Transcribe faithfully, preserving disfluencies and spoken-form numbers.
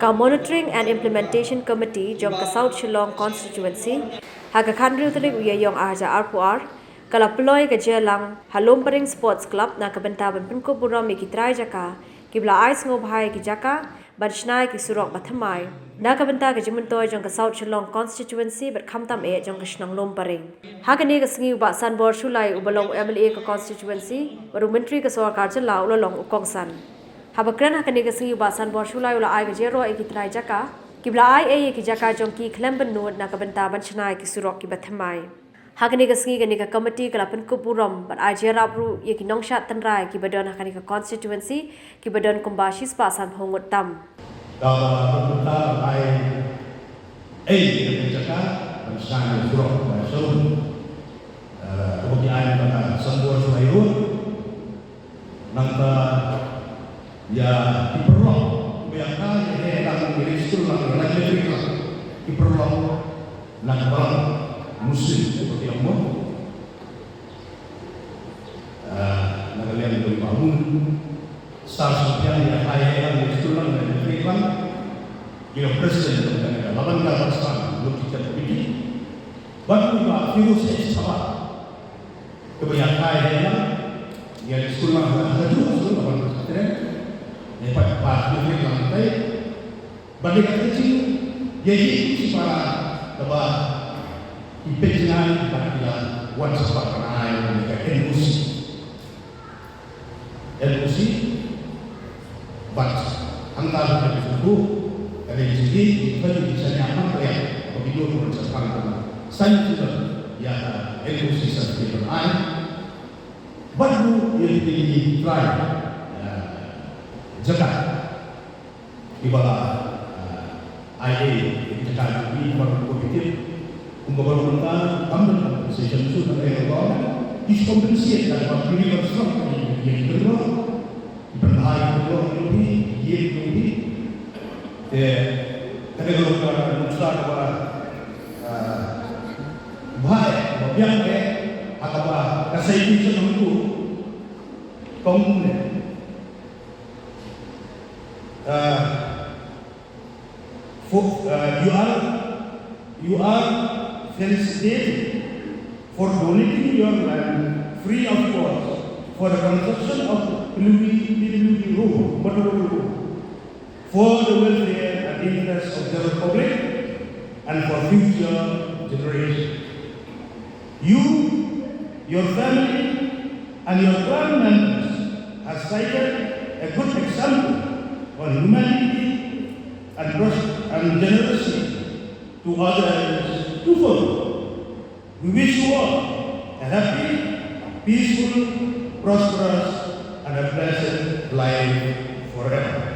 Ka Monitoring and Implementation Committee jong ka South Shillong Constituency, ha ka khathynriew tarik u Ïaïong arhajar arphew ar, ka la pynlong ka jingïalang ha Lumparing Sports Club na ka bynta ban pynkup burom ïa ki trai jaka kiba la ai sngewbha ïa ki jaka ban shna ïa ki surok ba thymmai, na ka bynta ka jingmyntoi jong ka South Shillong Constituency bad khamtam eh jong ka shnong Lumparing. Ha kane ka sngi u Bah Sanbor Shullai uba long u M L A ka constituency bad u Myntri ka Sorkar Jylla u la long u kongsan. Haba kren ha kane ka sngi u Bah Sanbor Shullai u la ai ka jingïaroh ïa ki trai jaka kiba la ai ei ïa ki jaka jong ki khlem bynnud na ka bynta ban shna ïa ki surok kiba thymmai. Ha kane ka sngi kane ka komiti ka la pynkup burom bad ai jingïarap ruh ïa ki nongshad tynrai kiba don ha kane ka constituency kiba don kumba shispah sanphew ngut tam. Ka la pynkup burom ai ei ïa ki jaka ban shna ïa ki surok ba shon. Eh, kumba ki ai na ka Sanbor Shullai ruh. Nangta ïa ki paralok kiba ïa ka ïa he lang ïa skul lang ïa lang ïa ki paralok na ka balang Muslim kiba ki ong mo. Ah, na ka liang kiba ki Bamun. Star Sumpiang ïa ka ïa lang ïa skul lang ïa ki lang. Ïa president ka laban ka pasang lut ki committee. Bad u Bah Firoz H Thabah. Kaba ïa kai ïa lang, ïa skul lang, ha ka skul lang, ha ka skul lang, ne pat pat ne lang tai. Bad ne ka jing, ïa ïa ki para, kaba i pejnai, bad ïa wan sapa kana ïa ka N O C. N O C, bad hangta ka buku, ka dei jingïeit, ka dei jingïeit, ka dei jingïeit, ka dei jingïeit, ka dei jingïeit, ka dei jingïeit, san jingïeit, ïa, N O C certificate ai, bad ruh, ïa, ïa, ïa, trai, ïa, jaka. Kiba la, ah, ai ei, ïa ki jaka jong ki, kiba la competitive. Kumba la mynta, kam don compensation, so ka dei ka government ki compensate da kaba ki river shrub ka dei, ïa ki river, ki pynbha ïa ki river, ïa ki, ïa ki. Te, ka dei ka nuksa kaba, ah, bha eh, kaba biang eh, ha kaba ka citation hangtu, kong ne. Uh, for, uh, you are, you are felicitated for donating your land free of cost for the construction of P W D, P W D road, motorway road, for the welfare and interest of the public and for future generation. You, your family, and your clan members have cited a good example on humanity and pros-, and generosity to others to follow. We wish you all a happy, peaceful, prosperous, and a blessed life forever.